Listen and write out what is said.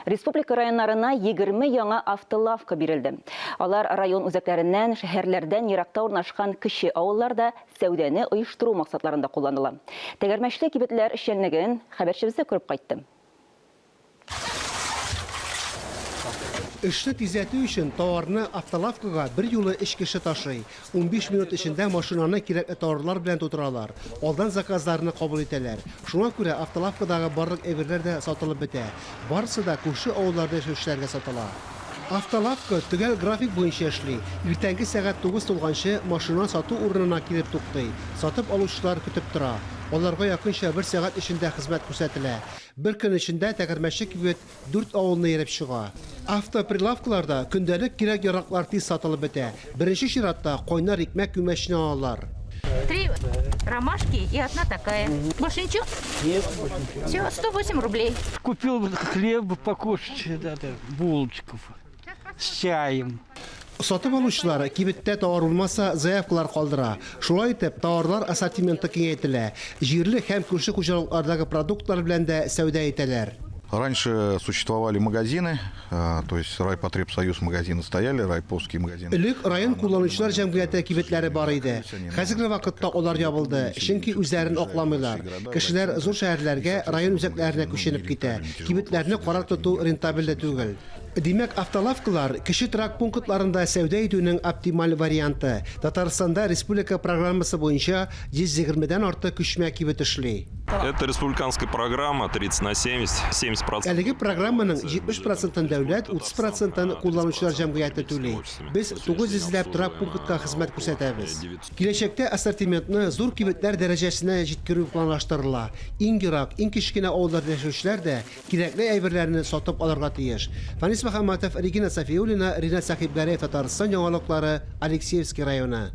Республика районнарына 20 яңа автолавка бирелде. Алар район үзәкләреннән, шәһәрләрдән еракта урнашкан кече авылларда сәүдәне оештыру максатларында кулланыла. Тәгәрмәчле кибетләр эшчәнлеген хәбәрчебез дә күреп кайтты. Эшне тизләтү өчен товарны автолавкага берьюлы өч кеше ташый. 15 минут эчендә машинаны кирәкле товарлар белән тутыралар, алдан заказларны кабул итәләр. Шуңа күрә автолавкадагы барлык әйберләр дә сатылып бетә. Барысы да күрше авылларда яшәүчеләргә сатыла. Автолавка төгәл график буенча эшли. Иртәнге сәгать тугыз тулганчы машина сату урынына килеп туктый. Сатып алучылар көтеп тора. Аларга якынча бер сәгать эчендә хезмәт күрсәтелә. Бер көн эчендә тәгәрмәче кибет дүрт авылны ерып чыга. Автоприлавкаларда көндәлек кирәк-яраклар тиз сатылып бетә. Беренче чиратта кайнар икмәк күмәчне алалар. Три ромашки и одна такая. Больше ничего? Нет, больше ничего. Все, 108 рублей. Купил хлеб покушать, да, да, булочков с чаем. Сатып алучылар кибеттә товар булмаса, заявкалар калдыра. Шулай итеп, товарлар ассортименты киңәйтелә. Җирле һәм күрше хуҗалыклардагы продуктлар белән дә сәүдә итәләр. Раньше существовали магазины, то есть райпотребсоюз магазины стояли, райповские магазины. Элек район кулланучылар җәмгыяте кибетләре бар иде. Хәзерге вакытта алар ябылды, чөнки үзләрен акламыйлар. Кешеләр зур шәһәрләргә, район үзәкләренә күченеп китә. Кибетләрне карап тоту рентабельле түгел. Димәк, автолавкалар кече торак пунктларында сәүдә итүнең оптималь варианты. Татарстанда республика программасы буенча 120 дән артык күчмә кибет эшли. Это республиканская программа 30 на 70, 70 процентов. Әлеге программаның 70 процентын дәүләт, 30 процентын кулланучылар җәмгыяте түли. Без 900 ләп торак пунктка хезмәт күрсәтәбез. Киләчәктә ассортиментны зур кибетләр дәрәҗәсенә җиткерү планлаштырыла. Иң ерак, иң кечкенә авылларда яшәүчеләр дә Кирәкле әйберләрне сатып алырга тиеш. Фанис Мөхәммәтов, Регина Сафиуллина, Ринат Сәхибгәрәев Татарстан яңалыклары, Алексеевский районы.